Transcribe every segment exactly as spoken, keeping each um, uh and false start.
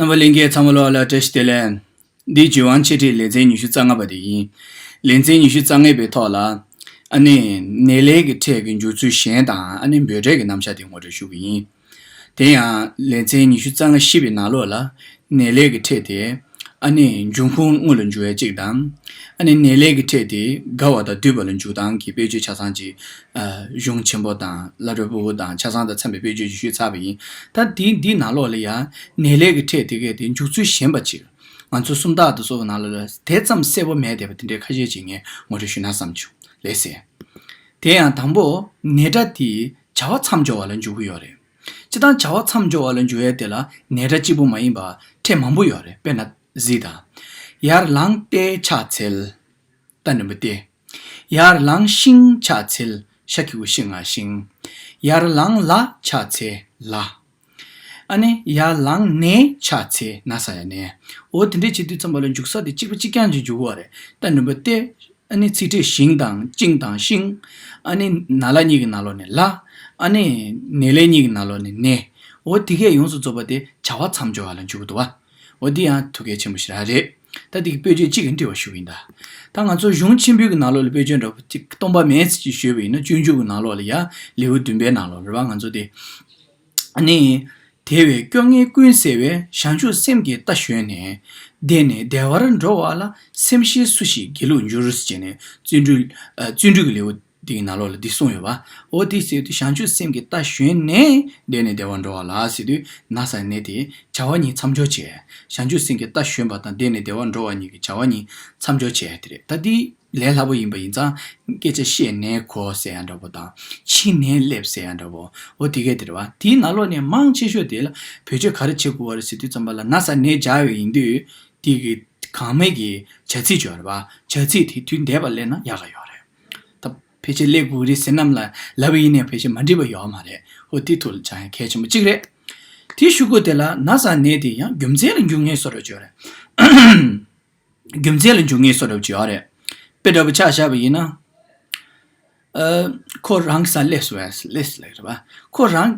རྣམ་པ་ལྷན་རྒྱས་ཚང་མ་ལོག་ལ་བཀྲ་ཤིས་བདེ་ལེགས། འདི་ལྗོན་དབང་འཆད་ཁྲིད་ལེ་ཚན་ཉི་ཤུ་རྩ་ལྔ་པ་དེ་ཡིན། ལེ་ཚན་ཉི་ཤུ་རྩ་ལྔ་པའི་ཐོག་ལ། ཨ་ནི། ནས་ལས་ཀྱི་ཕྲད་ཀྱི་འཇུག་ཚུལ་གཞན་དང་ཨ་ནི་འབོད་སྒྲའི་གི་རྣམ་གཞག་དེ་ངོ་སྤྲོད་ཞུ་གི་ཡིན། དེ་ཡང་ལེ་ཚན་ཉི་ཤུ་རྩ་ལྔ་བཞི་པའི་ནང་ལོགས་ལ། ནས་ལས་ཀྱི་ཕྲད་དེ། ཨ་ནི་འབྱུང་ཁུངས་དངོས་ལ་འཇུག་ཡས་གཅིག་དང་། ཨ་ནི་ནས་ལས་ཀྱི་ཕྲད་དེ་དགའ་བ་དང་སྡུད་པ་ལ་འཇུག་སྟངས་ཀྱི་དཔེར་བརྗོད་ཆ་ཚང་ཅིག་ཨ། གཞུང་ཆེན་པོ་དང་བླ་སྒྲུབ་ཕུར་བུ་དང་ཆ་ཚང་དང་འཚམས་པའི་དཔེར་བརྗོད་ཅིག་ཞུས་ཚར་བ་ཡིན། ད་དེ་འདི་ནང་ལོགས་ལ་ཡང་ནས་ལས་ཀྱི་ཕྲད་དེ་གའི་དེ་འཇུག་ཚུལ་གཞན་པ་ཅིག་ང་ཚོ་སུམ་རྟགས་དང་སོགས་པའི་ནང་ལོགས་ལ་དེ་ཙམ་གསལ་པོ་མེད་བསྡད་པ་དེ་འདྲའི་ཁ་ཤས་ཅིག་ངས་ངོ་སྤྲོད་ཞུས་ན་བསམ་བྱུང་། ལགས་སེ། དེ་ཡང་དང་པོ་ནས་སྒྲ་དེ་བྱ་བ་མཚམས་སྦྱོར་བ་ལ་འཇུག་གི་ཡོད་རེད། སྤྱིར་བཏང་བྱ་བ་མཚམས་སྦྱོར་བ་ལ་འཇུག་ཡས་དེ་ལ་ནས་སྒྲ་གཅིག་པུ་མ་ཡིན་པ་ཕྲད་མང་པོ་ཡོད་རེད། དཔེར་ན་གཟིགས་དང་། ཡར་ལངས་ཏེ་ཕྱག་འཚལ། རྟ་འགྲེང་བུ་སྟེ། ཡར་ལངས་ཤིང་ཕྱག་འཚལ། ཤ་གི་གུ་ཤི་ང་ཤིང་། ཡར་ལངས་ལ་ཕྱག་འཚལ་ལ། ཨ་ནི་ཡར་ལངས་ནས་ཕྱག་འཚལ། ན་ས་ཡ་ནས། འོ་དེ་འདྲའི་བྱེད་དུས་ཙམ་པ་ལ་འཇུག་ས་དེ་གཅིག་པ་གཅིག་རྐྱང་ཅིག་འཇུག་གི་ཡོད་རེད། རྟ་འགྲེང་བུ་སྟེ། ཨ་ནི་ཚིག་ཕྲད་ཞིང་དང་ཤིང་དང་ཤིང་། ཨ་ནི་ན་ལ་གཉིས་ཀྱི་ནང་ལོགས་ནས་ལ། ཨ་ནི་ནས་ལས་གཉིས་ཀྱི་ནང་ལོགས་ནས་ནས། འོ་དེ་གས་ཡོངས་སུ་རྫོགས་པ་དེ་བྱ་བ་མཚམས་སྦྱོར་བ་ལ་འཇུག་གི་འདུག་བ། འོ་འདི་ཡང་ཐུགས་གལ་ཆེན་པོ་ཞིག་རང་རེད། ད་འདི་གི་དཔེར་བརྗོད་གཅིག་གི་འགྲེལ་བ་ཞུ་གི་ཡིན་ད། ད་ང་ཚོ་གཞུང་ཆེན་པོའི་གི་ནང་ལོགས་ལ་དཔེར་བརྗོད་འདྲ་པོ་གཅིག་སྟོང་པ་མེད་ཅིག་ཞུས་པ་ཡིན་ན། སྤྱོད་འཇུག་གི་ནང་ལོགས་ལ་ཡ་ལེའུ་བདུན་པའི་ནང་ལོགས་རེད་བ། ང་ཚོ་དེ། ཨ་ནི། དེ་བས་སྐྱོ་ངལ་ཀུན་སེལ་བའི། བྱང་ཆུབ་སེམས་ཀྱི་རྟ་ཞོན་ནས། བདེ་ནས་བདེ་བར་འགྲོ་བ་ལ། སེམས་ཤེས་སུ་ཞིག་དགེ་ལུགས་འགྱུར། ཟེར་ནས་བརྩོན་འགྲུས། ཨ། བརྩོན་འགྲུས་ཀྱི་ལེའུ་འདིའི་ནང་ལོགས་ལ་འདི་གསུངས་ཡོད་པ། འོ་དེ་ཟེར་དུས་བྱང་ཆུབ་སེམས་ཀྱི་རྟ་ཞོན་ནས་བདེ་ནས་བདེ་བར་འགྲོ་བ་ལ་ཟེར་དུས་ན་ས་ནས་དེ་བྱ་བ་གཉིས་མཚམས་སྦྱོར་བྱས། བྱང་ཆུབ་སེམས་ཀྱི་རྟ་ཞོན་པ་དང་བདེ་ནས་བདེ་བར་འགྲོ་བ་གཉིས་ཀྱི་བྱ་བ་གཉིས་མཚམས་སྦྱོར་བྱས་དེ་རེད། ད་འདི་ལས་སླ་པོ་ཡིན་པ་ཡིན་ཙང་སྐད་ཆ་བཤད་ནས་གོ་ཟེར་ཡ་འདྲ་པོ་དང་ཕྱིན་ནས་སླེབས་ཟེར་ཡ་འདྲ་པོ། འོ་དེ་གས་དེ་རེད་བ། དེའི་ནང་ལོགས་ནས་མང་ཆེ་ཤོས་དེ་ལ་བེད་སྤྱོད་ག་རེ་བྱེད་དགོས་པ་རེད་ཟེར་དུས་ཙམ་པ་ལ་ན་ས་ནས་སྦྱར་བའི་ཡིན་དུས། དེ་གི་གང་མེད་ཀྱི་བྱ་ཚིག་ཅིག་ཡོད་རེད་བ། བྱ་ཚིག་དེ་དུས་འདས་པ་སླེབས་ན་ཡག་ག་ཡོད་རེད། ད་ཕལ་ཆེར་སླེབས་དགོས་རེད་ཟེར་ནམ་ལ་ལབ་པ་ཡིན་ནའི་ཕལ་ཆེར་མ་འགྲིག་པ་ཡོད་མ་རེད། འོ་དེ་ཐུགས་ལ་བཅངས་ཡ་གལ་ཆེན་པོ་གཅིག་རེད། དེའི་གཞུག་གུ་དེ་ལ་ན་ས་ནས་དེ་ཡང་རྒྱུ་མཚན་ལ་འཇུག་ངེས་བཟོ་འདྲ་ཅིག་ཡོད་རེད། རྒྱུ་མཚན་ལ་འཇུག་ངེས་བཟོ་འདྲ་ཅིག་ཡོད་རེད། དཔེ་འདྲ་པོ་ཆ་བཞག་པ་ཡིན་ན། ཨ། ཁོ་རང་གི་སར་སླེབས་སོང་བས། སླེབས་ལབ་རེད་བ། ཁོ་རང་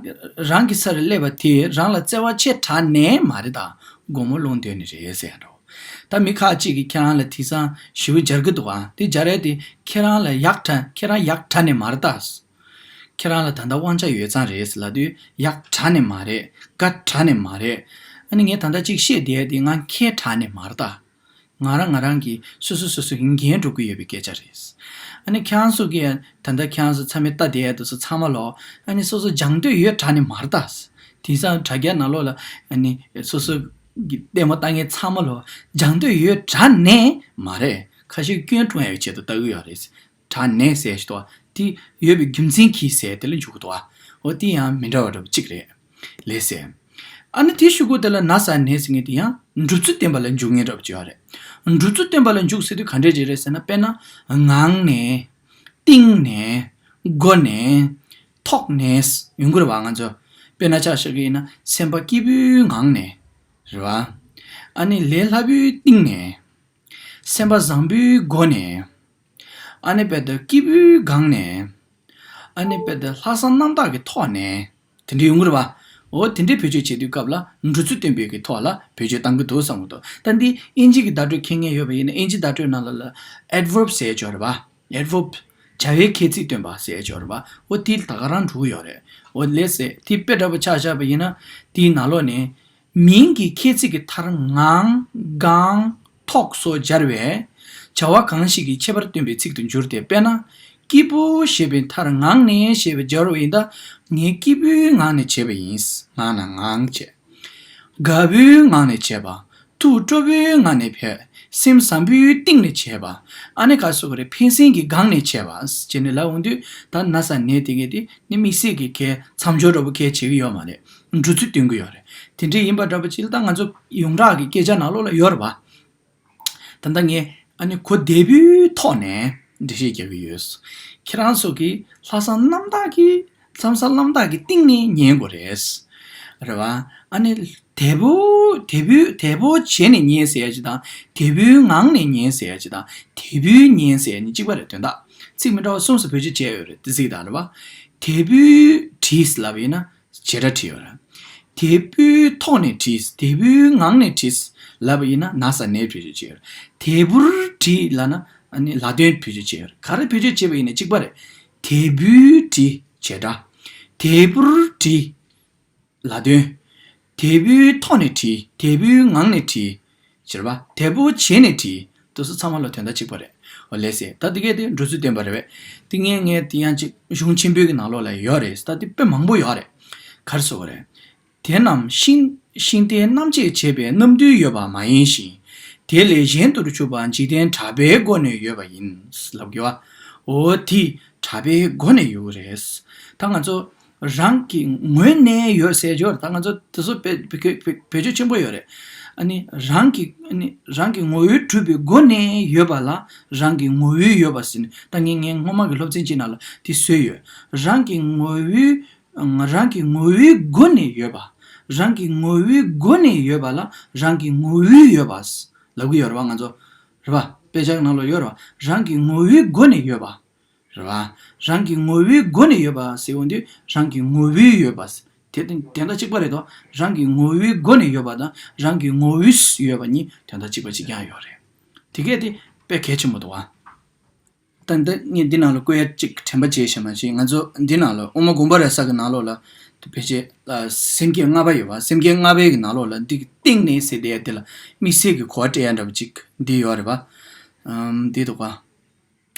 རང་གི་སར་སླེབས་པ་དེ་རང་ལ་བརྩེ་བ་ཆེ་དྲགས་ནས་མ་རེད་ད། དགོང་མོ་ལུང་སྟོན་ནི་རེད་ཟེར་ཡ་འདྲ་བོ། ད་མི་ཁ་ཅིག་གིས་ཁྱེད་རང་ལ་དེང་སང་ཞེ་པོ་སྦྱར་གི་འདུག་ཨ། དེ་སྦྱར་ཡ་དེ་ཁྱེད་རང་ལ་ཡག་དྲགས། ཁྱེད་རང་ཡག་དྲགས་ནས་མ་རེད་ད། ཁྱེད་རང་ལ་ད་ལྟ་དབང་ཆ་ཡོད་ཙང་རེད་ལབ་དུས་ཡག་དྲགས་ནས་མ་རེད། དགའ་དྲགས་ནས་མ་རེད། ཨ་ནི་ངས་ད་ལྟ་ཅིག་བཤད་བསྡད་ཡ་དེ་ང་མཁས་དྲགས་ནས་མ་རེད་ད། ང་རང་ང་རང་གིས་སོ་སོ་སོ་སོ་གི་འགན་སྒྲུབ་ཀྱི་ཡོད་པའི་སྐད་ཆ་རེད། ཨ་ནི་ཁྱེད་རང་ཚོ་གིས་ད་ལྟ་ཁྱེད་རང་ཚོ་ཚང་མས་ལྟ་བསྡད་ཡ་དེ་ཚོ་ཚང་མ་ལོ། ཨ་ནི་སོ་སོ་སྦྱང་འདོད་ཡོད་དྲགས་ནས་མ་རེད་ད། དེང་སང་དྲ་རྒྱ་ནང་ལོགས་ལ་ཨ་ནི་སོ་སོ་གི་ལྟད་མོ་ལྟ་མཁན་ཚང་མ་ལོ་སྦྱང་འདོད་ཡོད་དྲགས་ནས་མ་རེད། ཁ་ཤས་སྐྱོན་སྤྲོང་ཡ་ཡི་ཆེད་དུ་ལྟ་གི་ཡོད་རེད། དྲགས་ནས་ཟེར་ཞིག་འདུག་བ། དེ་ཡོད་པའི་རྒྱུ་མཚན་གྱིས་ཟེར་དེ་ལ་འཇུག་གི་འདུག་བ། འོ་དེ་ཡང་མི་འདྲ་བ་འདྲ་པོ་གཅིག་རེད། ལགས་སེ། ཨ་ནི་དེའི་གཞུག་གུ་དེ་ལ་ན་ས་ནས་ཟེར་མཁན་དེ་ཡང་འགྲུབ་ཚུལ་བསྟན་པ་ལ་འཇུག་མཁན་འདྲ་པོ་ཅིག་ཡོད་རེད། འགྲུབ་ཚུལ་བསྟན་པ་ལ་འཇུག་ཟེར་དུས་ག་འདྲས་ཅིག་རེད་ཟེར་ན། དཔེར་ན་ངང་ནས། གཏིང་ནས། སྒོ་ནས། ཐོག་ནས་ཡོང་གི་རེད་བ། ང་ཚོ་དཔེར་ན་ཆ་བཞག་གི་ཡིན་ན་སེམས་པ་སྐྱིད་པོའི་ངང་ནས་རེད་བ། ཨ་ནི་ལས་སླ་པོའི་གཏིང་ནས། སེམས་པ་བཟང་པོའི་སྒོ་ནས། ཨ་ནི་དཔེ་དེ་སྐྱིད་པོའི་སྒང་ནས། ཨ་ནི་དཔེ་དེ་ལྷག་བསམ་རྣམ་དག་གི་ཐོག་ནས། དེ་འདྲ་ཡོང་གི་རེད་བ། འོ་དེ་འདྲའི་བེད་སྤྱོད་བྱེད་དུས་སྐབས་ལ་འགྲུབ་ཚུལ་སྟོན་པའི་གི་ཐོག་ལ་བེད་སྤྱོད་གཏང་གི་འདུག་བསམ་གི་འདུག་ད་འདི་དབྱིན་ཇི་གི་བརྡ་སྤྲོད་མཁྱེན་མཁན་ཡོད་པ་ཡིན་ན། དབྱིན་ཇི་བརྡ་སྤྲོད་ནང་ལ་ལ་adverb ཟེར་ཡ་ཅིག་ཡོད་རེད་བ། adverb བྱ་བའི་ཁྱད་ཚིག་སྟོན་པ་ཟེར་ཡ་ཅིག་ཡོད་རེད་བ། འོ་དེ་ད་ག་རང་འགྲོ་གི་ཡོད་རེད། འོ་ལགས་སེ། དེ་དཔེ་འདྲ་པོ་ཆ་བཞག་པ་ཡིན་ན། དེའི་ནང་ལོགས་ནས། མིང་གི་ཁྱད་ཚིག་གི་མཐར་ངང་། གང་། ཐོག་སོགས་སྦྱར་བས། བྱ་བ་གང་ཞིག་གི་ཁྱད་པར་སྟོན་པའི་ཚིག་ཏུ་འགྱུར་ཏེ། དཔེར་ན། སྐྱིད་པོ་ཞེས་པའི་མཐར་ངང་ནས་ཞེས་པ་སྦྱར་བ་ཡིན་ད། ངས་སྐྱིད་པོའི་ངང་ནས་བྱས་པ་ཡིན། ངང་ན་ངང་བྱས། དགའ་པོའི་ངང་ནས་བྱས་པ། ཐུགས་སྤྲོ་པོའི་ངང་ནས་བྱས། སེམས་བཟང་པོའི་གཏིང་ནས་བྱས་པ། ཨ་ནི་ག་སོགས་རེད། ཕན་སེམས་ཀྱི་སྒང་ནས་བྱས་པ་བྱས་ནས་ལབ་འོང་དུས། ད་ན་ས་ནས་དེ་གས་དེ་ནི་དམིགས་བསལ་གྱི་གལ་མཚམས་སྦྱོར་འདྲ་པོ་གལ་ཆེ་གི་ཡོད་མ་རེད། འགྲོ་ཚུལ་སྟོན་གི་ཡོད་རེད། དེ་འདྲ་ཡིན་པ་འདྲ་པོ་ཅིག་ལ་ད་ང་ཚོ་ཡོངས་གྲགས་ཀྱི་སྐད་ཆ་ནང་ལོགས་ལ་ཡོད་རེད་བ། ད་ལྟ་ངས་ཨ་ནི་གོ་བདེ་པོའི་ཐོག་ནས་འགྲེལ་བཤད་རྒྱག་གི་ཡོད། ཁྱེད་རང་ཚོ་གིས་ལྷག་བསམ་རྣམ་དག་གིས། བསམ་བསམ་རྣམ་དག་གི་སྟེང་ནས་ཉན་དགོས་རེད། རེད་བ། ཨ་ནི་དལ་པོ། དལ་པོའི། དལ་པོ་བྱས་ནས་ཉན་ཟེར་ཡ་ཅིག་དང་། དལ་པོའི་ངང་ནས་ཉན་ཟེར་ཡ་ཅིག་དང་། དལ་པོའི་ཉན་ཟེར་ཡ་གཉིས་གཅིག་པ་རེད། དོན་དག་ཚིག་མི་འདྲ་བ་གསུམ་སུ་བེད་སྤྱོད་བྱས་ཡོད་རེད། དེ་གཟིགས་དང་། རེད་བ། དལ་པོའི་བྲིས་ལབ་པ་ཡིན་ན། བྱེད་སྒྲ་བྲིས་ཡོད་རེད། དལ་བུའི་ཐོག་ནས་བྲིས། དལ་བུའི་ངང་ནས་བྲིས་ལབ་པ་ཡིན་ན་ན་ས་ནའི་བེད་སྤྱོད་བྱས་ཡོད་རེད། དལ་བུར་བྲིས་ལབ་ན་ཨ་ནི་ལ་དོན་བེད་སྤྱོད་བྱས་ཡོད་རེད། ག་རེ་བེད་སྤྱོད་བྱས་པ་ཡིན་ན་གཅིག་པ་རེད། དལ་བུའི་བྲིས་བྱེད་སྒྲ། དལ་བུར་བྲིས་ལ་དོན། དལ་བུའི་ཐོག་ནས་བྲིས། དལ་བུའི་ངང་ནས་བྲིས། བྱེད་པ། དལ་བུ་བྱས་ནས་བྲིས། དེ་ཚོ་ཚང་མ་ལ་དོན་དག་གཅིག་པ་རེད། འོ་ལགས་སེ། ད་དེ་གས་དེ་འགྲོ་ཚུལ་བསྟན་པ་རེད་པས། དེ་ངས་ངས་དེ་ཡང་ཅིག་གཞུང་ཆེན་པོའི་གི་ནང་ལོགས་ལ་ཡོད་རེད། ད་དེ་དཔེ་མང་པོ་ཡོད་རེད། ག་རེ་ཟེར་དགོས་རེད། དེ་རྣམས་ཤིང་ཤིང་རྟའི་རྣམ་བཅད་བྱས་པའི་རྣམ་བསྡུས་ཡོད་པ་མ་ཡིན་ཞིང་། དེ་ལས་གཞན་དུ་གྱུར་པ་འཇིག་རྟེན་གྲགས་པའི་སྒོ་ནས་ཡོད་པ་ཡིན་ལབ་དགོས་པ། འོ་དེ་གྲགས་པའི་སྒོ་ནས་ཡོད་རེད། ད་ང་ཚོ་རང་གི་ངོས་ནས་ཡོད་ཟེར་རྒྱུ་ད་ང་ཚོ་དེ་ཚོ་བེད་བེད་བེད་སྤྱོད་ཆེན་པོ་ཡོད་རེད། ཨ་ནི་རང་གི་ཨ་ནི་རང་གི་ངོ་བོས་གྲུབ་པའི་སྒོ་ནས་ཡོད་པ་ལ་རང་གི་ངོ་བོས་ཡོད་པ་ཟེར་ནས། ད་ངས་ངའི་སྔོན་མ་གི་སློབ་ཚན་གཅིག་ནང་ལ་དེ་བཟོས་ཡོད། རང་གི་ངོ་བོས་རང་གི་ངོ་བོའི་སྒོ་ནས་ཡོད་པ། རང་གི་ངོ་བོའི་སྒོ་ནས་ཡོད་པ་ལ་རང་གི་ངོ་བོས་ཡོད་པ་ལབ་གི་ཡོད་རེད་པ། ང་ཚོ་རེད་པ། དཔེ་ཆ་གི་ནང་ལ་ཡོད་རེད་པ། རང་གི་ངོ་བོའི་སྒོ་ནས་ཡོད་པ། རེད་པ། རང་གི་ངོ་བོའི་སྒོ་ནས་ཡོད་པ་ཟེར་འོང་དུས་རང་གི་ངོ་བོའི་ཡོད་པ། དེ་དོན་དག་གཅིག་པ་རེད་དོ། རང་གི་ངོ་བོའི་སྒོ་ནས་ཡོད་པ་དང་རང་གི་ངོ་བོས་ཡོད་པ་གཉིས་དོན་དག་གཅིག་པ་གཅིག་རྐྱང་ཡོད་རེད། དེ་གས་དེ་དཔེ་གལ་ཆེན་པོ་འདུག་པ། ད་ལྟ་ངས་འདི་ནང་ལ་བཀོད་ཡ་གཅིག་དྲན་པ་བརྗེད་ཤེས་མ་ཤེས། ང་ཚོ་འདི་ནང་ལ་དབུ་མ་དགོངས་པ་རབ་གསལ་གྱི་ནང་ལོགས་ལ་དེ་ཕལ་ཆེར་ཨ་སེམས་བསྐྱེད་ལྔ་པ་ཡོད་པ། སེམས་བསྐྱེད་ལྔ་པའི་གི་ནང་ལོགས་ལ་འདི་གི་སྟེང་ནས་ཟེར་བསྡད་ཡ་དེ་ལ་དམིགས་བསལ་གྱི་གོ་བ་སྤྲད་ཡ་འདྲ་པོ་གཅིག་འདི་ཡོད་རེད་པ། ཨམ་འདི་འདུག་ག་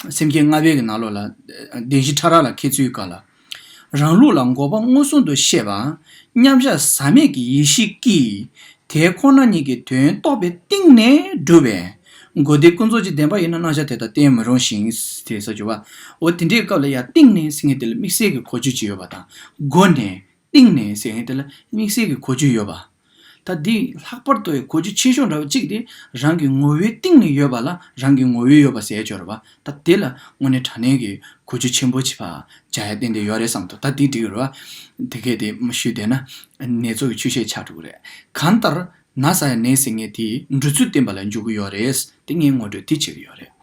སེམས་བསྐྱེད་ལྔ་པའི་གི་ནང་ལོགས་ལ་ཨ་བདེན་བཞི་ཕྲ་རགས་ལ་མཁས་ཚུལ་སྐབས་ལ། རང་ལུགས་ལ་འགོག་པ་མངོན་སུམ་དུ་ཤེས་པ། མཉམ་གཞག་ཟག་མེད་ཀྱི་ཡེ་ཤེས་ཀྱིས་དེ་ཁོ་ན་ཉིད་ཀྱི་དོན་རྟོགས་པའི་གཏིང་ནས་གྲུབ་པས། གོ་དེ་ཀུན་རྫོབ་ཀྱི་བདེན་པ་ཡིན་ན་རྣམ་གཞག་དེ་དག་བསྟན་མི་རུང་ཞིང་། དེ་ཟེར་གྱི་ཡོད་པ། འོ་དེ་འདྲའི་སྐབས་ལ་ཡང་གཏིང་ནས་ཟེར་མཁན་དེ་ལ་དམིགས་བསལ་གྱི་གོ་རྒྱུ་ཅིག་ཡོད་པ་དང་། སྒོ་ནས། གཏིང་ནས་ཟེར་མཁན་དེ་ལ་དམིགས་བསལ་གྱི་གོ་རྒྱུ་ཡོད་པ། ད་འདི་ལྷག་པར་དུ་གོ་རྒྱུ་ཆེ་ཤོས་འདྲ་བ་གཅིག་དེ་རང་གི་ངོ་བོའི་གཏིང་ནས་ཡོད་པ་ལ་རང་གི་ངོ་བོས་ཡོད་པ་ཟེར་ཡ་ཅིག་ཡོད་རེད་པ། ད་དེ་ལ་དངོས་གནས་དྲང་གནས་ཀྱི་གོ་རྒྱུ་ཆེན་པོ་ཅིག་ཕར་རྒྱག་ཡ་ཏན་ཏན་ཡོད་རེད་བསམ་འདུག་ད་འདི་འགྲིག་ཡོད་རེད་པ། དེ་གས་དེ་མ་ཞུས་བསྡད་ན་ནེ་ཙོ་གི་ཆོས་བཤད་ཆགས་འགྲོ་གི་རེད། གང་ལྟར་ན་ས་ཡ་ནས་ཟེར་མཁན་དེ་འགྲོ་ཚུལ་བསྟན་པ་ལ་འཇུག་གི་ཡོད་རེད། དེ་ངས་ངོ་སྤྲོད་དེ་བྱེད་ཀྱི་ཡོད་རེད།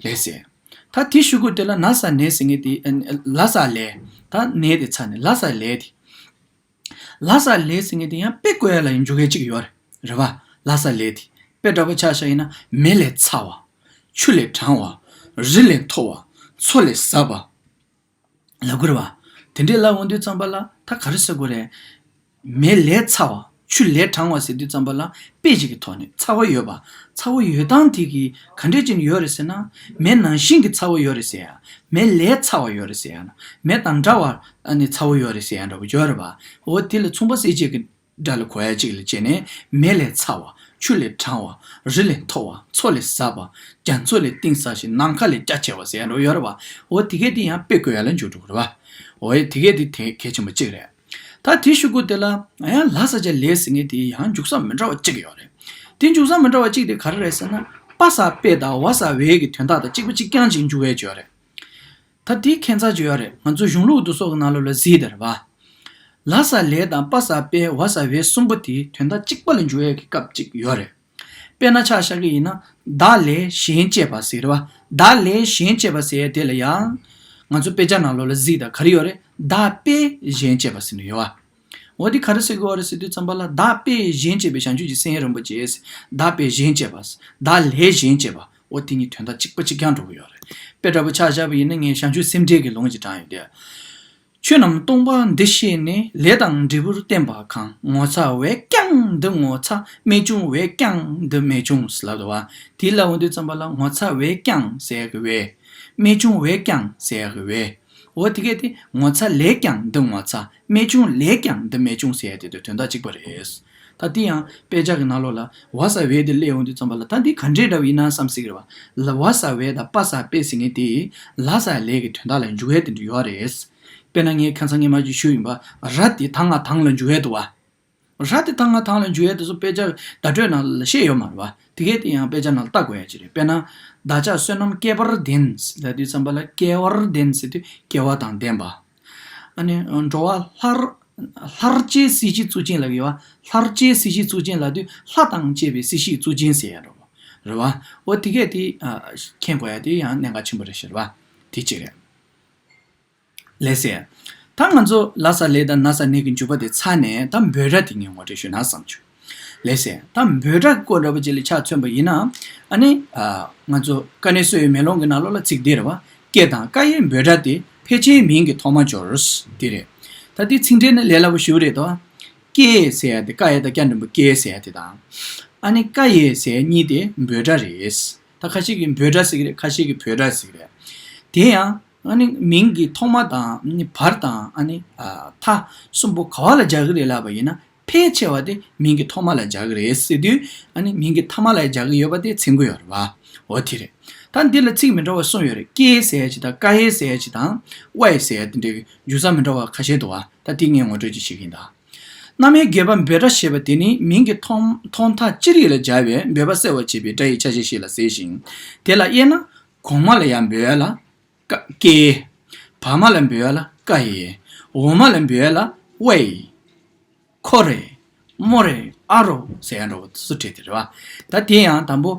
ལགས་སེ། ད་དེ་ཞུ་དགོས་དེ་ལ་ན་ས་ནས་ཟེར་མཁན་དེ་ལ་ས་ལས། ད་ནས་དེ་ཚ་ནས་ལ་ས་ལས་དེ། ལ་ས་ལས་ཟེར་མཁན་དེ་ཡང་དཔེ་བཀོད་ཡ་ལ་ཡང་འཇུག་ཡ་གཅིག་ཡོད་རེད། རེད་པ། ལ་ས་ལས་དེ་དཔེ་འདྲ་པོ་ཆ་བཞག་ཡིན་ན་མེ་ལས་ཚ་བ། ཆུ་ལས་གྲང་བ། རི་ལས་མཐོ་བ། མཚོ་ལས་ཟབ་པ། ལབ་དགོས་རེད་པ། དེ་འདྲས་ལབ་འོང་དུས་ཙམ་པ་ལ་ད་ག་རེ་ཟེར་དགོས་རེད། མེ་ལས་ཚ་བ། ཆུ་ལས་གྲང་བ་ཟེར་དུས་ཙམ་པ་ལ་དཔེ་ཅིག་གི་ཐོག་ནས་ཚ་བ་ཡོད་པ། ཚ་བ་ཡོད་སྟངས་དེ་གི་ག་འདྲས་ཅིག་ཡོད་རེད་ཟེར་ན། མེ་ནང་བཞིན་གྱི་ཚ་བ་ཡོད་རེད་ཟེར་ཡ། མེ་ལས་ཚ་བ་ཡོད་རེད་ཟེར་ཡ་ན། མེ་དང་འདྲ་བ་ཨ་ནི་ཚ་བ་ཡོད་རེད་ཟེར་ཡ་འདྲ་པོ་ཡོད་རེད་པ། འོ་དེ་ལ་མཚུངས་པ་གསལ་བྱེད་ཀྱི་སྒྲ་ལ་གོ་ཡ་གཅིག་ལ་བྱས་ནས་མེ་ལས་ཚ་བ། ཆུ་ལས་གྲང་བ། རི་ལས་མཐོ་བ། མཚོ་ལས་ཟབ་པ། རྒྱ་མཚོ་ལས་གཏིང་ཟབ་ཞིང་ནམ་མཁའ་ལས་རྒྱ་ཆེ་བ་ཟེར་ཡ་འདྲ་པོ་ཡོད་རེད་པ། འོ་དེ་གས་དེ་ཡང་དཔེ་བཀོད་ཡ་ལ་འཇུག་འགྲོ་གི་རེད་པ། འོ་དེ་གས་དེ་དེ་གལ་ཆེན་པོ་གཅིག་རེད། ད་དེ་ཞུ་དགོས་དེ་ལ་ཡང་ལ་ས་ལས་ཟེར་མཁན་དེ་ཡང་འཇུག་ས་མི་འདྲ་བ་གཅིག་ཡོད་རེད། དེ་འཇུག་ས་མི་འདྲ་བ་གཅིག་དེ་ག་རེ་རེད་ཟེར་ན། པ་ས་པེ་དང་བ་ས་ཝེ་གི་དོན་དག་དང་གཅིག་པ་གཅིག་རྐྱང་ཅིག་འཇུག་ཡས་ཅིག་ཡོད་རེད། ད་དེ་ཁྱད་མཚར་ཅིག་ཡོད་རེད། ང་ཚོ་གཞུང་ལུགས་འདུག་སོགས་ཀྱི་ནང་ལོགས་ལ་གཟིགས་དེ་རེད་པ། ལ་ས་ལས་དང་པ་ས་པེ་བ་ས་ཝེ་གསུམ་པོ་དེ་དོན་དག་གཅིག་པ་ལ་འཇུག་ཡས་ཀྱི་སྐབས་གཅིག་ཡོད་རེད། དཔེར་ན་ཆ་བཞག་གི་ཡིན་ན། བདག་ལས་གཞན་གཅེས་པ་ཟེར་བ། བདག་ལས་གཞན་གཅེས་པ་ཟེར་ཡ་དེ་ལ་ཡང་། ང་ཚོ་དཔེ་ཆ་ནང་ལོགས་ལ་གཟིགས་དང་ག་རེ་ཡོད་རེད། བདག་པས་གཞན་གཅེས་པ་ཟེར་ནས་ཡོད་པ། འོ་དེ་ག་རེ་ཟེར་དགོས་པ་རེད་ཟེར་དུས་ཙམ་པ་ལ་བདག་པས་གཞན་གཅེས་པའི་བྱང་ཆུབ་ཀྱི་སེམས་རིན་པོ་ཆེ། བདག་པས་གཞན་གཅེས་པ། བདག་ལས་གཞན་གཅེས་པ། འོ་དེ་གཉིས་དོན་དག་གཅིག་པ་གཅིག་རྐྱང་འགྲོ་གི་ཡོད་རེད། དཔེ་འདྲ་པོ་ཆ་བཞག་པ་ཡིན་ན་ངས་བྱང་ཆུབ་སེམས་འགྲེལ་གྱི་ལུང་ཅིག་དྲངས་ཡོད་དེ། ཆོས་རྣམས་སྟོང་པ་འདི་ཤེས་ནས། ལས་དང་འབྲས་བུར་བརྟེན་པ་གང་། ངོ་ཚ་བས་ཀྱང་འདི་ངོ་ཚ། རྨད་བྱུང་བས་ཀྱང་འདི་རྨད་བྱུང་ཟེར་ལབ་འདུག་པ། དེ་ལབ་འོང་དུས་ཙམ་པ་ལ་ངོ་ཚ་བས་ཀྱང་ཟེར་ཡག་གི་བས། རྨད་བྱུང་བས་ཀྱང་ཟེར་ཡག་གི་བས། འོ་དེ་གས་དེ་ངོ་ཚ་ལས་ཀྱང་འདི་ངོ་ཚ། རྨད་བྱུང་ལས་ཀྱང་འདི་རྨད་བྱུང་ཟེར་ཡག་དེ་དོན་དག་གཅིག་པ་རེད། ད་དེ་ཡང་དཔེ་ཆ་གི་ནང་ལོགས་ལ་བ་ས་ཝེ་དེ་སླེབས་འོང་དུས་ཙམ་པ་ལ་ད་འདི་ག་འདྲའི་འདྲ་བ་ཡིན་ན་བསམ་སྲིད་ཀྱི་རེད་པ། ལ་བ་ས་ཝེ་དང་པ་ས་པེ་ཟེར་མཁན་དེ་ལ་ས་ལས་ཀྱི་དོན་དག་ལ་འཇུག་ཡས་དེ་འདྲ་ཡོད་རེད། དཔེར་ན་ངས་ཁ་སང་སྔོན་མ་ཅིག་ཞུས་ཡིན་པ། ར་དེ་ད་ང་དང་ལ་འཇུག་ཡས་འདུག་པ། ར་དེ་ད་ང་དང་ལ་འཇུག་ཡས་དེ་ཚོ་དཔེ་ཆ་བརྡ་སྤྲོད་ནང་ལ་བཤད་ཡོད་མ་རེད་པ། དེ་གས་དེ་ཡང་དཔེ་ཆ་ནང་ལ་ལྟ་དགོས་ཡ་ཅིག་རེད། དཔེར་ན། བདག་ཅག་བསོད་ནམས་བསྐལ་པར་ལྡན་ཟེར་དུས་ཙམ་པ་ལ་བསྐལ་པར་ལྡན་ཟེར་དུས་བསྐལ་པ་དང་ལྡན་པ། ཨ་ནི་འགྲོ་བ་ལྷར། ལྷར་བཅས་སྲིད་ཞིའི་གཙུག་རྒྱན་ལབ་ཡོད་པ། ལྷར་བཅས་སྲིད་ཞིའི་གཙུག་རྒྱན་ལབ་དུས་ལྷ་དང་བཅས་པའི་སྲིད་ཞིའི་གཙུག་རྒྱན་ཟེར་ཡ་འདྲ་པོ་རེད་པ། འོ་དེ་གས་དེ་མཁྱེན་དགོས་ཡ་དེ་ཡང་གནད་འགག་ཆེན་པོ་རེད་ཤག་རེད་པ། དེ་གཅིག་རེད། ལགས་སེ། ད་ང་ཚོ་ལ་ས་ལས་དང་ན་ས་ནས་ཀྱི་འཇུག་པ་དེ་ཚར་ནས་ད་འབོད་སྒྲ་དེ་ངས་ངོ་སྤྲོད་ཞུས་ན་བསམ་བྱུང་། ལགས་སེ། ད་འབོད་སྒྲ་སྐོར་འདྲ་པོ་ཅིག་ལ་ཆ་མཚོན་པ་ཡིན་ན། ཨ་ནི་ཨ་ང་ཚོ་དཀའ་གནད་གསོ་བའི་མེ་ལོང་གི་ནང་ལོགས་ལ་ཚིག་འདི་རེད་བ། ཀྱེ་དང་ཀ་ཡེ་འབོད་སྒྲ་སྟེ། ཕལ་ཆེར་མིང་གི་ཐོག་མ་སྦྱོར། འདི་རེད། ད་འདི་ཚིག་འགྲེལ་ནི་ལས་སླ་པོ་ཞེ་པོ་རེད་དོ། ཀྱེ་ཟེར་ཡ་དེ་ཀ་ཡེ་དང་ཀྱ་འགྲེང་བུ་ཀྱེ་ཟེར་ཡ་དེ་དང་། ཨ་ནི་ཀ་ཡེ་ཟེར་ཡ་གཉིས་དེ་འབོད་སྒྲ་རེད། ད་ཁ་ཤས་ཀྱིས་འབོད་སྒྲ་ཟེར་གྱི་རེད། ཁ་ཤས་ཀྱིས་བོད་སྒྲ་ཟེར་གྱི་རེད། དེ་ཡང་ཨ་ནི་མིང་གི་ཐོག་མ་དང་ཨ་ནི་བར་དང་ཨ་ནི་ཨ་མཐའ་གསུམ་པོ་ག་བ་ལ་སྦྱར་གྱི་རེད་ལབ་པ་ཡིན་ན། ཕལ་ཆེ་བ་དེ་མིང་གི་ཐོག་མ་ལ་སྦྱར་གྱི་རེད་ཟེར་དུས། ཨ་ནི་མིང་གི་ཐ་མ་ལ་སྦྱར་གྱི་ཡོད་པ་དེ་མཚོན་གྱི་ཡོད་རེད་བ། འོ་དེ་རེད། ད་འདི་ལ་ཚིག་མི་འདྲ་བ་གསུམ་ཡོད་རེད། ཀྱེ་ཟེར་ཡ་ཅིག་དང་ཀ་ཡེ་ཟེར་ཡ་ཅིག་དང་ཝའེ་ཟེར་ཡ་དེ་འདྲའི་འཇུག་ས་མི་འདྲ་བ་ཁ་ཤས་འདུག་བ། ད་དེ་ངས་ངོ་སྤྲོད་ཅིག་བྱེད་ཀྱི་ཡིན་ད། རྣམ་དབྱེ་བརྒྱད་པ་འབོད་སྒྲ་ཞེས་པ་དེ་ནི་མིང་གི་ཐོག་མཐའ་སྤྱི་རིགས་ལ་སྦྱར་བའི་འབོད་པ་གསལ་བར་བྱེད་པའི་སྒྲ་ཡི་ཆ་ཤས་ཤིག་ལ་ཟེར་ཞིང་། དེ་ལ་དབྱེ་ན། གོང་མ་ལ་ཡང་འབོད་ཡ་ལ། ཀ་ཀྱེ། བར་མ་ལ་འབོད་ཡ་ལ་ཀ་ཡེ། འོག་མ་ལ་འབོད་ཡ་ལ་ཝའེ། ཁོ་རེ། མོ་རེ། ཨ་རོ་ཟེར་ཡ་འདྲ་བོ་སུ་བྲིས་དེ་རེད་བ། ད་དེ་ཡང་དང་པོ་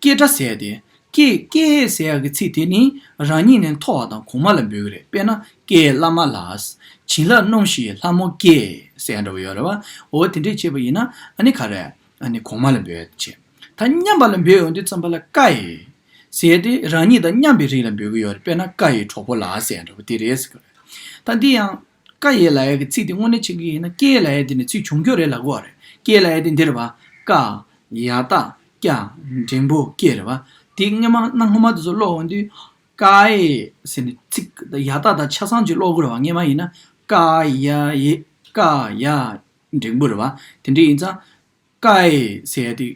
ཀྱེ་སྒྲ་ཟེར་ཡ་དེ། ཀྱེ་ཀྱེ་ཟེར་ཡ་གི་ཚིག་དེ་ནི་རང་ཉིད་ནས་མཐོ་བ་དང་གོང་མ་ལ་འབོད་ཀྱི་རེད། དཔེར་ན་ཀྱེ་བླ་མ་ལགས། བྱིན་རླབས་སྣོམས་ཤིག་ལྷ་མོ་ཀྱེ་ཟེར་ཡ་འདྲ་བོ་ཡོད་རེད་བ། འོ་དེ་འདྲས་བྱས་པ་ཡིན་ན་ཨ་ནི་ག་རེ། ཨ་ནི་གོང་མ་ལ་འབོད་ཡ་བྱེད། ད་མཉམ་པ་ལ་འབོད་ཡོང་དུས་ཙམ་པ་ལ་ཀ་ཡེ་ཟེར་ཏེ་རང་ཉིད་དང་མཉམ་པའི་རིགས་ལ་འབོད་ཀྱི་ཡོད་རེད། དཔེར་ན་ཀ་ཡེ་གྲོགས་པོ་ལགས་ཟེར་ཡ་འདྲ་པོ་དེ་རེད་ཟེར་གྱི་རེད། ད་འདི་ཡང་ཀ་ཡེ་ལབ་ཡ་གི་ཚིག་དེ་དངོས་གནས་བྱེད་ཀྱི་ཡིན་ན་ཀྱེ་ལབ་ཡ་དེ་ནི་ཚིག་བྱུང་རྒྱུ་རེད་ལབ་དགོས་པ་རེད། ཀྱེ་ལབ་ཡ་དེ་འདི་རེད་བ། ཀ་ཡ་བཏགས་ཀྱ་འགྲེང་བུ་ཀྱེ་རེད་བ། དེ་སྔོན་མ་གནའ་སྔོན་མ་དེ་ཚོ་ཀློག་འོང་དུས་ཀ་ཡེ་ཟེར་ནས་ཚིག་ཡ་བཏགས་དང་ཆ་ཚང་ཅིག་ཀློག་དགོས་རེད་བ། སྔོན་མ་ཡིན་ན་ཀ་ཡ་ཡེ་ཀ་ཡ་འགྲེང་བུ་རེད་བ། དེ་འདྲ་ཡིན་ཙང་ཀ་ཡེ་ཟེར་ཡ་དེ་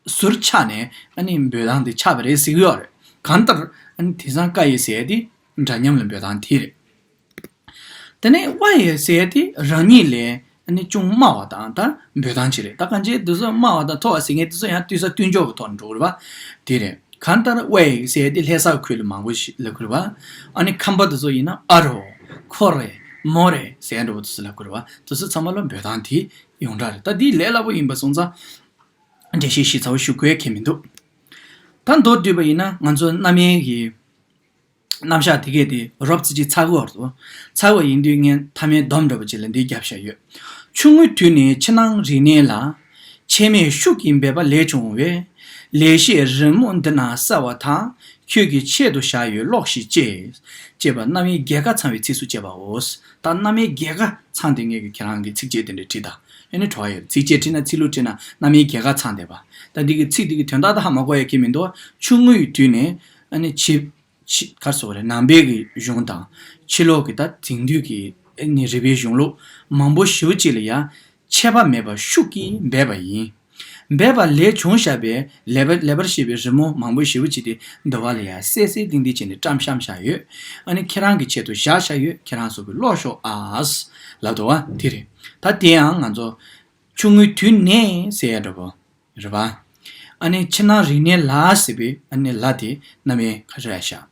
ཟུར་ཆག་ནས་ཨ་ནི་འབོད་སྟངས་དེ་ཆགས་པ་རེད་ཟེར་གྱི་ཡོད་རེད། གང་ལྟར་ཨ་ནི་དེང་སང་ཀ་ཡེ་ཟེར་ཡ་དེ་འདྲ་མཉམ་ལ་འབོད་སྟངས་དེ་རེད། དེ་ནས་ཝ་ཡེ་ཟེར་ཡ་དེ་རང་ཉིད་ལས་ཨ་ནི་ཅུང་དམའ་བ་དང་ད་འབོད་སྟངས་ཅིག་རེད། ད་གང་ཅི་དེ་ཚོ་དམའ་བ་དང་མཐོ་བ་ཟེར་མཁན་དེ་ཚོ་ཡང་ལྟོས་ས་ལྟོས་འཇོག་གི་ཐོག་ནས་འགྲོ་གི་རེད་བ། དེ་རེད། གང་ལྟར་ཝ་ཡེ་ཟེར་ཡ་དེ་ལྷ་ས་ཁུལ་ལ་མང་པོ་ཞིག་ལབ་ཀྱི་རེད་བ། ཨ་ནི་ཁམས་པ་དེ་ཚོ་ཡིན་ན་ཨ་རོ། ཁོ་རེ། མོ་རེ་ཟེར་ཡ་འདྲ་པོ་དེ་ཚོ་ལབ་ཀྱི་རེད་བ། དེ་ཚོ་ཚང་མ་ལ་འབོད་སྟངས་དེ་ཡོངས་གྲགས་རེད། ད་འདི་ལས་སླ་པོ་ཡིན་པ་སོང་ཙང་འགྲེལ་བཤད་ཞིབ་ཚགས་པོ་ཞུ་དགོས་ཁེལ་མི་འདུག་ད་མདོར་བསྡུས་པ་ཡིན་ན་ང་ཚོ་རྣམ་དབྱེ་གི་རྣམ་གཞག་དེ་གས་དེ་རོབ་ཙམ་ཅིག་ཚར་གི་ཡོད་རེད་དོ། ཚར་བ་ཡིན་དུས་ངས་མཐའ་མའི་སྡོམ་འདྲ་པོ་ཅིག་ལ་འདི་བརྒྱབ་བཞག་ཡོད། ཆུང་ངུའི་དུས་ནས་ཕྱི་ནང་རིག་གནས་ལ། ཆད་མེད་ཤུགས་ཀྱིས་འབད་པ་ལས་བྱུང་བས། ལེགས་བཤད་རི་མོ་འདི་ན་གསལ་བ་དག་ཁྱོད་ཀྱི་ཆེད་དུ་བཞག་ཡོད་ཀློགས་ཤིག་ཅེས། ཅེས་པ་རྣམ་དབྱེ་བརྒྱད་ཀ་ཚང་བའི་ཚིགས་སུ་བཅད་པའོ། ད་རྣམ་དབྱེ་བརྒྱད་ཀ་ཚང་དེ་ངས་ཀྱི་ཁྱེད་རང་གི་ཚིགས་བཅད་དེ་འདྲ་བྲིས་དང་། ཨེ་ནི་གྲོགས་ཡོད་ཚིགས་བཅད་བྲིས་ན་ཚིག་ལྷུག་བྲིས་ན་རྣམ་དབྱེ་བརྒྱད་ཀ་ཚང་བསྡད་པ། ད་འདི་གི་ཚིག་འདི་གི་དོན་དག་ད་ཧ་མ་གོ་ཡ་གི་མི་འདུག་ཆུང་ངུའི་དུས་ནས་ཨ་ནི་ཕྱི་ཕྱི་གར་སོགས་རེད། ནང་པའི་གི་གཞུང་དང་ཕྱི་ལོགས་ཀྱི་ད་དེང་དུས་ཀྱི་ཨ་ནི་རིག་པའི་གཞུང་ལུགས་མང་པོ་ཞེ་པོ་ཅིག་ལ་ཡང་ཆད་པ་མེད་པར་ཤུགས་ཀྱིས་འབད་པ་ཡིན། འབད་པ་ལས་བྱུང་བཞག་པའི་ལེགས་པ་ལེགས་པར་བཤད་པའི་རི་མོ་མང་པོ་ཞེ་པོ་ཅིག་དེ་འདུལ་བ་ལ་ཡང་གསལ་གསལ་ཏིང་ཏིང་བྱས་ནས་བཀྲམ་བཤམས་བཞག་ཡོད། ཨ་ནི་ཁྱེད་རང་གི་ཆེད་དུ་བཞག་བཞག་ཡོད། ཁྱེད་རང་ཚོ་གིས་ཀློག་ཤོག་ཨ། ལབ་འདུག་བ་དེ་རེད། ད་དེ་ཡང་ང་ཚོ་ཆུང་ངུའི་དུས་ནས་ཟེར་ཡ་འདྲ་པོ་རེད་བ། ཨ་ནི་ཕྱི་ནང་རིག་གནས་ལ་ཟེར་བའི་ཨ་ནི་ལ་དེ་རྣམ་དབྱེ་ག་རེ་རེད་ཤག་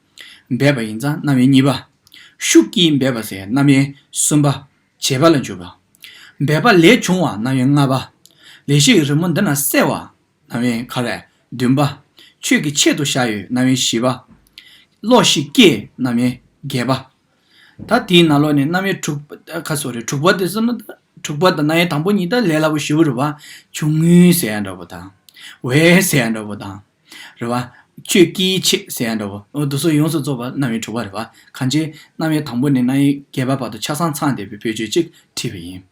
འབད་པ་ཡིན་ཙང་རྣམ་དབྱེ་གཉིས་པ། ཤུགས་ཀྱིས་འབད་པ་ཟེར་རྣམ་དབྱེ་གསུམ་པ། བྱེད་པ་ལ་འཇུག་པ། འབད་པ་ལས་བྱུང་བ་རྣམ་དབྱེ་ལྔ་པ། ལེགས་བཤད་ཀྱི་རི་མོ་འདི་ན་གསལ་བ་རྣམ་དབྱེ་ག་རེ་བདུན་པ། ཆོས་ཀྱི་ཆེད་དུ་བཞག་ཡོད་རྣམ་དབྱེ་བཞི་པ། ཀློགས་ཤིག་ཀྱེ་རྣམ་དབྱེ་བརྒྱད་པ། ད་དེའི་ནང་ལོགས་ནས་རྣམ་དབྱེ་དྲུག་པ་ཁ་སོ་རེ་དྲུག་པ་དེ་ཚོ་ནི་དྲུག་པ་དང་རྣམ་དབྱེ་དང་པོ་གཉིས་ད་ལས་སླ་པོ་ཞེ་པོ་རེད་བ། ཆུང་ངུའི་ཟེར་ཡ་འདྲ་པོ་དང་། བའི་ཟེར་ཡ་འདྲ་པོ་དང་། རེད་བ། ཁྱོད་ཀྱིས་ཆེད་ཟེར་ཡ་འདྲ་པོ། འོ་དེ་ཚོ་ཡོངས་སུ་རྫོགས་པ་རྣམ་དབྱེ་དྲུག་པ་རེད་བ། གང་ཅི་རྣམ་དབྱེ་དང་པོ་ནས་རྣམ་དབྱེ་བརྒྱད་པ་བར་དུ་ཆ་ཚང་ཚང་བསྡད་པའི་བེད་སྤྱོད་ཅིག་བྲིས་པ་ཡིན།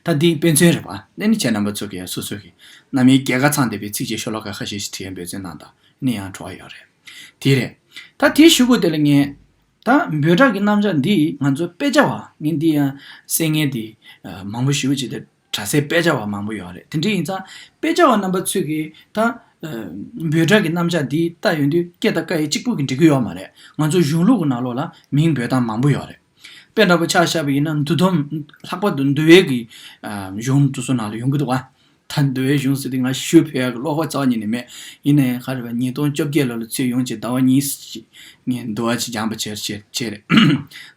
ད་འདི་དཔེ་མཚོན་རེད་བ། ཨ་ནི་ཁྱེད་རྣམ་པ་ཚོ་གིས་སོ་སོ་གི་རྣམ་དབྱེ་བརྒྱད་ཀ་ཚང་བསྡད་པའི་ཚིགས་བཅད་ཤོ་ལོ་ཀ་ཁ་ཤས་ཤིག་བྲིས་ཡ་འབད་བརྩོན་གནང་དང་། ཨ་ནི་ཡང་གྲོགས་ཡོད་རེད། དེ་རེད། ད་དེའི་གཞུག་གུ་དེ་ལ་ངས། ད་འབོད་སྒྲ་གི་རྣམ་གཞག་འདི་ང་ཚོ་དཔེ་ཆ་བ་ངས་འདི་ཡང་གསན་མཁན་དེ་མང་པོ་ཞེ་པོ་ཅིག་དེ་གྲྭ་སའི་དཔེ་ཆ་བ་མང་པོ་ཡོད་རེད། དེ་འདྲ་ཡིན་ཙང་དཔེ་ཆ་བ་རྣམ་པ་ཚོས་ཀྱིས་ད་འབོད་སྒྲ་གི་རྣམ་གཞག་འདི་ལྟ་ཡོང་དུས་ཀྱེ་དང་ཀ་ཡེ་གཅིག་པུ་གིས་འགྲིག་གི་ཡོད་མ་རེད། ང་ཚོ་གཞུང་ལུགས་ཀྱི་ནང་ལོགས་ལ་མིང་འབོད་སྟངས་མང་པོ་ཡོད་རེད། དཔེ་འདྲ་པོ་ཆ་བཞག་པ་ཡིན་ན་འདུལ་སྡོམ། ལྷག་པར་དུ་འདུལ་བའི་གི་གཞུང་དེ་ཚོ་ནང་ལ་ཡོང་གི་འདུག་བ། ད་འདུལ་བའི་གཞུང་ཟེར་དུས་ང་ཞུ་ཕོད་ཡག་གི་བློ་ཁོག་རྩ་བ་ཉིད་ནས་མེད། ཡིན་ན་ཡང་ག་རེ་བ་ཉིས་སྟོང་བཅོ་བརྒྱད་ལོ་ལ་ཚུར་ཡོང་བྱས་ཟླ་བ་གཉིས་ཤིག་ངས་འདུལ་བ་ཅིག་སྦྱངས་པ་བྱས་བྱས་བྱས་རེད།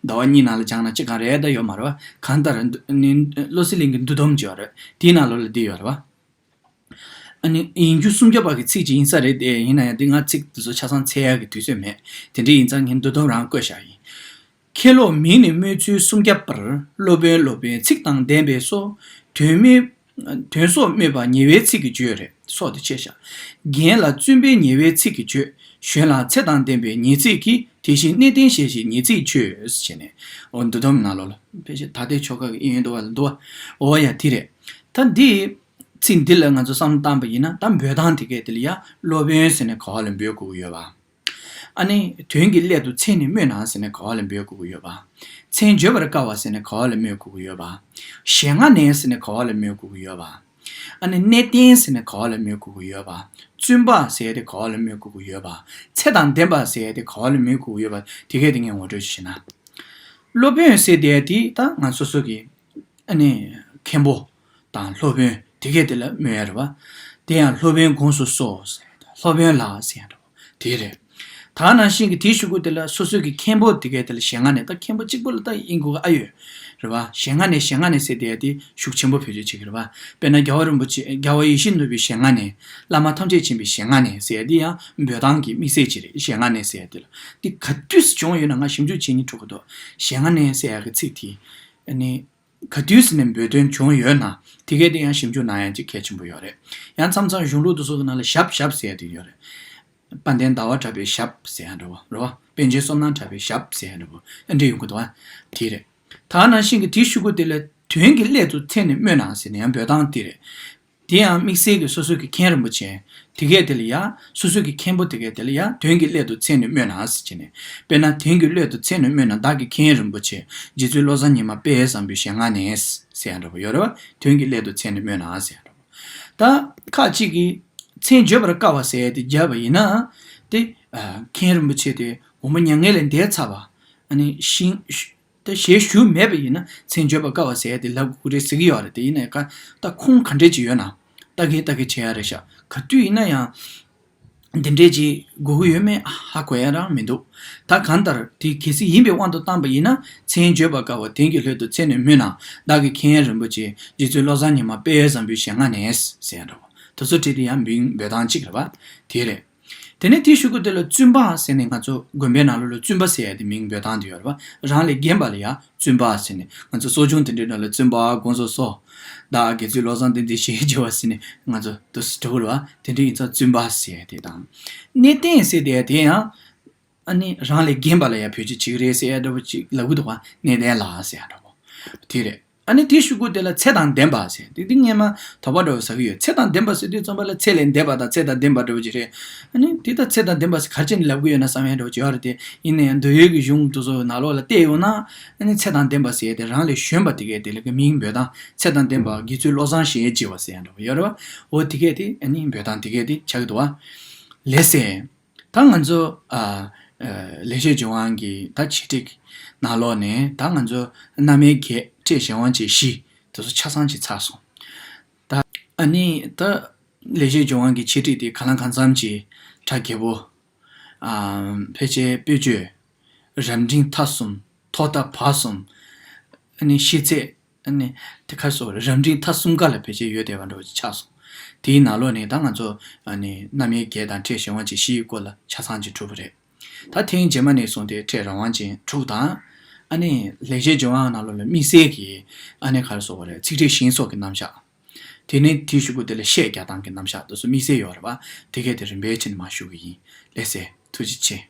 ཟླ་བ་གཉིས་ནང་ལ་སྦྱངས་ན་ཅི་གང་རེད་ད་ཡོད་མ་རེད་བ། གང་ལྟར་འདུ་ནི་བློ་གསལ་གླིང་གི་འདུལ་སྡོམ་ཅིག་ཡོད་རེད། དེའི་ནང་ལོགས་ལ་འདི་ཡོད་རེད་བ། ཨ་ནི་ཡིན་རྒྱུ་སུམ་བརྒྱ་པ་གི་ཚིག་ཅིག་ཡིན་ས་རེད་དེ། ཡིན་ན་ཡང་འདི་ང་ཚིག་འདི་ཚོ་ཆ་ཚང་འཚོལ་ཡག་གི་དུས་ཚོད་མེད། དེ་འདྲ་ཡིན་ཙང་ངས་འདུལ་སྡོམ་རང་བཀོད་བཞག་ཡིན། མཁན་སློབ་མིང་ནས་སྨོས་ཚུལ་སུམ་བརྒྱ་པར། སློབ་དཔོན་སློབ་དཔོན་ཚིག་དང་ལྡན་པས་སོ། དོན་སྨོས། དོན་སོགས་སྨོས་པ་ཉེ་བའི་ཚིག་གིས་བརྗོད་རེད། སོགས་དེ་ཆད་བཞག་རྒན་ལ་བཙུན་པས་ཉེ་བའི་ཚིག་གིས་བརྗོད། གཞོན་ལ་ཚེ་དང་ལྡན་པའི་ཉེ་ཚིག་གིས། དེ་བཞིན་གནས་བརྟན་ཞེས་བྱའི་ཉེ་ཚིག་བརྗོད། ཟེར་ནས། འོ་འདུལ་སྡོམ་ནང་ལོགས་ལ་ཕལ་ཆེར་ད་ལྟའི་ཆོ་ག་གི་ཨིན་འདུག་བ་ལ་འདུག་བ། འོ་ཡ་དེ་རེད། ད་འདི། ཚིག་འདི་ལ་ང་ཚོ་བསམ་བློ་བཏང་པ་ཡིན་ན། ད་འབོད་སྟངས་དེ་གས་དེ་ལ་ཡ་སློབ་དཔོན་ཟེར་ནས་ག་བ་ལ་འབོད་དགོས་ཀྱི་ཡོད་པ། ཨ་ནི་དོན་གྱི་སླད་དུ་མཚན་ནས་སྨོས་ན་ཟེར་ནས་ག་བ་ལ་འབོད་དགོས་ཀྱི་ཡོད་པ། མཚན་བརྗོད་པར་དཀའ་བ་ཟེར་ནས་ག་བ་ལ་སྨོས་དགོས་ཀྱི་ཡོད་པ། ཞལ་སྔ་ནས་ཟེར་ནས་ག་བ་ལ་སྨོས་དགོས་ཀྱི་ཡོད་པ། ཨ་ནི་གནས་བརྟན་ཟེར་ནས་ག་བ་ལ་སྨོས་དགོས་ཀྱི་ཡོད་པ། བཙུན་པ་ཟེར་ཏེ་ག་བ་ལ་སྨོས་དགོས་ཀྱི་ཡོད་པ། ཚེ་དང་ལྡན་པ་ཟེར་ཏེ་ག་བ་ལ་སྨོས་དགོས་ཀྱི་ཡོད་པ། དེ་གས་དེ་ངས་ངོ་སྤྲོད་ཞུ་ན། སློབ་དཔོན་ཟེར་དེ་དེ་ད་ང་སོ་སོ་གི་ཨ་ནི་མཁན་པོ་དང་སློབ་དཔོན་དེ་གས་དེ་ལ་སྨོས་ཡ་རེད་བ། དེ་ཡང་སློབ་དཔོན་དགོངས་སུ་གསོལ་ཟེར། སློབ་དཔོན་ལགས་ཟེར་ཡ་འདྲ་བོ་དེ་རེད། ད་ནང་བཞིན་གྱི་དེའི་གཞུག་གུ་དེ་ལ་སོ་སོ་གི་མཁན་པོ་དེ་གས་དེ་ལ་ཞལ་སྔ་ནས། ད་མཁན་པོ་གཅིག་པོ་ལ་ད་ཨིན་དགོས་ཀྱི་ཨ་ཡོད་རེད་བ། ཞལ་སྔ་ནས། ཞལ་སྔ་ནས་ཟེར་དེ་ཡ་དེ་ཤུགས་ཆེན་པོ་བེད་སྤྱོད་བྱེད་ཀྱི་རེད་བ། དཔེར་ན་རྒྱལ་བ་རིན་པོ་ཆེ། རྒྱལ་བ་ཡིད་བཞིན་ནོར་བུའི་ཞལ་སྔ་ནས། བླ་མ་ཐམས་ཅད་མཁྱེན་པའི་ཞལ་སྔ་ནས་ཟེར་ཡ་དེ་ཡང་འབོད་སྟངས་ཀྱི་དམིགས་བསལ་ཅིག་རེད། ཞལ་སྔ་ནས་ཟེར་ཡ་དེ་ལ། དེ་ག་དུས་སུ་བྱུང་ཡོད་ན་ང་ཞིབ་འཇུག་བྱེད་སྙིང་བྲོ་གི་འདུག་ཞལ་སྔ་ནས་ཟེར་ཡ་གི་ཚིག་དེ་ཨ་ནི། ག་དུས་ནས་འབོད་དོན་བྱུང་ཡོད་ན། དེ་གས་དེ་ཡང་ཞིབ་འཇུག་གནང་ཡ་ཅིག་གལ་ཆེན་པོ་ཡོད་རེད། ཡང་མཚམས་མཚམས་གཞུང་ལུགས་དེ་ཚོ་གི་ནང་ལ་ཞབས་ཞབས་ཟེར་ཡ་དེ་ཡོད་རེད། དཔལ་ལྡན་ཟླ་བ་གྲགས་པའི་ཞབས་ཟེར་ཡ་འདྲ་བོ་རེད་བ། པཎ་ཆེན་བསོད་ནམས་གྲགས་པའི་ཞབས་ཟེར་ཡ་འདྲ་བོ་ཨ་འདྲ་ཡོང་གི་འདུག་བ། དེ་རེད། ད་ནང་བཞིན་གྱི་དེའི་གཞུག་གུ་དེ་ལ་དོན་གྱི་སླད་དུ་མཚན་ནས་སྨོས་ན་ཟེར་ནས་ཡང་འབོད་སྟངས་དེ་རེད། དེ་ཡང་དམིགས་བསལ་གྱི་སོ་སོ་གི་མཁན་རིན་པོ་ཆེ། དེ་གས་དེ་ལ་ཡ་སོ་སོ་གི་མཁན་པོ་དེ་གས་དེ་ལ་ཡ་དོན་གྱི་སླད་དུ་མཚན་ནས་སྨོས་ན་ཟེར་བྱས་ནས། དཔེར་ན་དོན་གྱི་སླད་དུ་མཚན་ནས་སྨོས་ན། བདག་གི་མཁན་རིན་པོ་ཆེ་རྗེ་བཙུན་བློ་བཟང་ཉི་མ་དཔལ་བཟང་པོའི་ཞལ་སྔ་ནས་ཟེར་ཡ་འདྲ་བོ་ཡོད་རེད་བ། དོན་གྱི་སླད་དུ་མཚན་ནས་སྨོས་ན་ཟེར་ཡ་འདྲ་བོ། ད་ཁ་ཅིག་གིས་མཚན་བརྗོད་པར་དཀའ་བ་ཟེར་ཡ་དེ་བརྒྱབ་པ་ཡིན་ན། དེ་ཨ་མཁན་རིན་པོ་ཆེ་དེ་དགོངས་པ་མྱ་ངན་ལས་འདས་ཚར་བ། ཨ་ནི་ཤིང་། ད་ཞལ་བཞུགས་མེད་པ་ཡིན་ན་མཚན་བརྗོད་པར་དཀའ་བ་ཟེར་ཡ་དེ་ལབ་དགོས་ཀྱི་རེད་ཟེར་གྱི་ཡོད་རེད། དེ་ཡིན་ནའི་ཀ་ད་ཁུངས་ག་འདྲས་ཅིག་ཡོད་ན་ལྟ་གིན་ལྟ་གིན་བྱེད་ཡ་རེད་ཤག་ག་དུས་ཡིན་ན་ཡང་འདི་འདྲས་ཅིག་དགོས་ཀྱི་ཡོད་མེད་ཧ་གོ་ཡ་རང་མི་འདུག་ད་གང་ལྟར་དེ་གལ་སྲིད་ཡིན་པའི་དབང་དུ་བཏང་པ་ཡིན་ན། མཚན་བརྗོད་པར་དཀའ་བ་དོན་གྱི་སླད་དུ་མཚན་ནས་སྨོས་ན། བདག་གི་མཁན་རིན་པོ་ཆེ་རྗེ་བཙུན་བློ་བཟང་ཉི་མ་དཔལ་བཟང་པོའི་ཞལ་སྔ་ནས་ཟེར་ཡ་འདྲ་བོ་དེ་ཚོ་བྲིས་ཏེ་ཡང་མིང་འབོད་སྟངས་གཅིག་རེད་བ། དེ་རེད། དེ་ནས་དེའི་གཞུག་གུ་དེ་ལ་བཙུན་པ་ཟེར་ནས་ང་ཚོ་དགོན་པའི་ནང་ལོགས་ལ་བཙུན་པ་ཟེར་ཡ་དེ་མིང་འབོད་སྟངས་དེ་ཡོད་རེད་བ། རང་ལས་རྒན་པ་ལ་ཡ་བཙུན་པ་ཟེར་ནས། ང་ཚོ་གསོ་སྦྱོང་དེ་འདྲའི་ནང་ལ་བཙུན་པ་དགོངས་སུ་གསོལ། བདག་དགེ་ཚུལ་བློ་བཟང་བསྟན་འཛིན་ཞེས་བགྱི་བ་ཟེར་ནས་ང་ཚོ་དུ་སུ་འགྲོ་དགོས་རེད་བ། དེ་འདྲའི་ཡིན་ཙང་བཙུན་པ་ཟེར་ཡ་དེ་དང་། གནས་བརྟན་ཟེར་དེ་དེ་ཡང་ཨ་ནི་རང་ལས་རྒན་པ་ལ་ཡ་བེད་སྤྱོད་བྱེད་ཀྱི་རེད་ཟེར་ཡ་འདྲ་པོ་ཅིག་ལབ་གི་འདུག་བ། གནས་བརྟན་ལགས་ཟེར་ཡ་འདྲ་པོ་དེ་རེད། ཨ་ནི་དེའི་གཞུག་གུ་དེ་ལ་ཚེ་དང་ལྡན་པ་ཟེར། དེ་དེ་སྔས་མ་དོགས་པ་འདྲ་བོ་ཟ་གི་ཡོད། ཚེ་དང་ལྡན་པ་ཟེར་དུས་ཙམ་པ་ལ་ཚེ་ལས་འདས་པ་དང་ཚེ་དང་ལྡན་པ་འདྲ་བོ་ཅིག་རེད། ཨ་ནི་དེ་ད་ཚེ་དང་ལྡན་པ་ཟེར་ག་རེ་བྱས་ནས་ལབ་གི་ཡོད་ན་བསམ་ཡ་འདྲ་བོ་ཅིག་ཡོད་རེད་དེ། ཡིན་ན་ཡང་མདོ་ཡུལ་གྱི་གཞུང་དེ་ཚོ་ནང་ལོགས་ལ་བལྟས་ཡོང་ན། ཨ་ནི་ཚེ་དང་ལྡན་པ་ཟེར་ཡ་དེ་རང་ལས་གཞོན་པ་དེ་གས་དེ་ལ་གི་མིང་འབོད་སྟངས། ཚེ་དང་ལྡན་པ་དགེ་ཚུལ་བློ་བཟང་ཞེས་བགྱི་བ་ཟེར་ཡ་འདྲ་བོ་ཡོད་རེད་བ། འོ་དེ་གས་དེ་ཨ་ནི་འབོད་སྟངས་དེ་གས་དེ་ཆགས་ཀྱི་འདུག་བ། ལགས་སེ། ད་ང་ཚོ་ཨ་ཨ་ལེགས་བཤད་ལྗོན་དབང་གི་ད་འཆད་ཁྲིད་ནང་ལོགས་ནས་ད་ང་ཚོ་རྣམ་དབྱེ་བརྒྱད་ཕྲད་གཞན་དབང་བྱེད་བཞི་དེ་ཚོ་ཆ་ཚང་ཅིག་ཚར་སོང་། ད་ཨ་ནི་ད་ལེགས་བཤད་ལྗོན་དབང་གི་འཆད་ཁྲིད་དེ་གང་ལ་གང་འཚམ་ཅིག་གྲ་རྒྱས་པོ། ཨ་ཕལ་ཆེར་དཔེ་བརྗོད། རབ་འབྲིང་ཐ་གསུམ། ཐོག་མཐའ་བར་གསུམ། ཨ་ནི་ཤེས་ཚད། ཨ་ནི་དེ་ག་རེ་ཟེར། རབ་འབྲིང་ཐ་གསུམ་ཀ་ལ་ཕལ་ཆེར་ཡོད་བསྡད་པ་འདྲ་བོ་ཅིག་ཆགས་སོང་། དེའི་ནང་ལོགས་ནས་ད་ང་ཚོ་ཨ་ནི་རྣམ་དབྱེ་བརྒྱད་དང་ཕྲད་གཞན་དབང་བྱེད་བཞིའི་སྐོར་ལ་ཆ་ཚང་ཅིག་གྲུབ་པ་རེད། ད་ཐེངས་རྗེས་མ་ནས་བཟུང་སྟེ་ཕྲད་རང་དབང་ཅན་དྲུག་དང་། ཨ་ནི་ལེགས་བཤད་ལྗོན་དབང་ནང་ལོགས་ལ་དམིགས་བསལ་གྱི་ཨ་ནི་ག་རེ་ཟེར་དགོས་རེད། ཚིག་ཕྲད་ཞིང་སོགས་ཀྱི་རྣམ་གཞག་དེ་ནས་དེའི་གཞུག་གུ་དེ་ལ་བཤད་རྒྱག་སྟངས་ཀྱི་རྣམ་གཞག་དེ་ཚོ་དམིགས་བསལ་ཡོད་རེད་པ། དེ་གས་དེ་རིམ་པས་བྱས་ནས་མར་ཞུ་གི་ཡིན། ལགས་སེ། ཐུགས་རྗེ་ཆེ།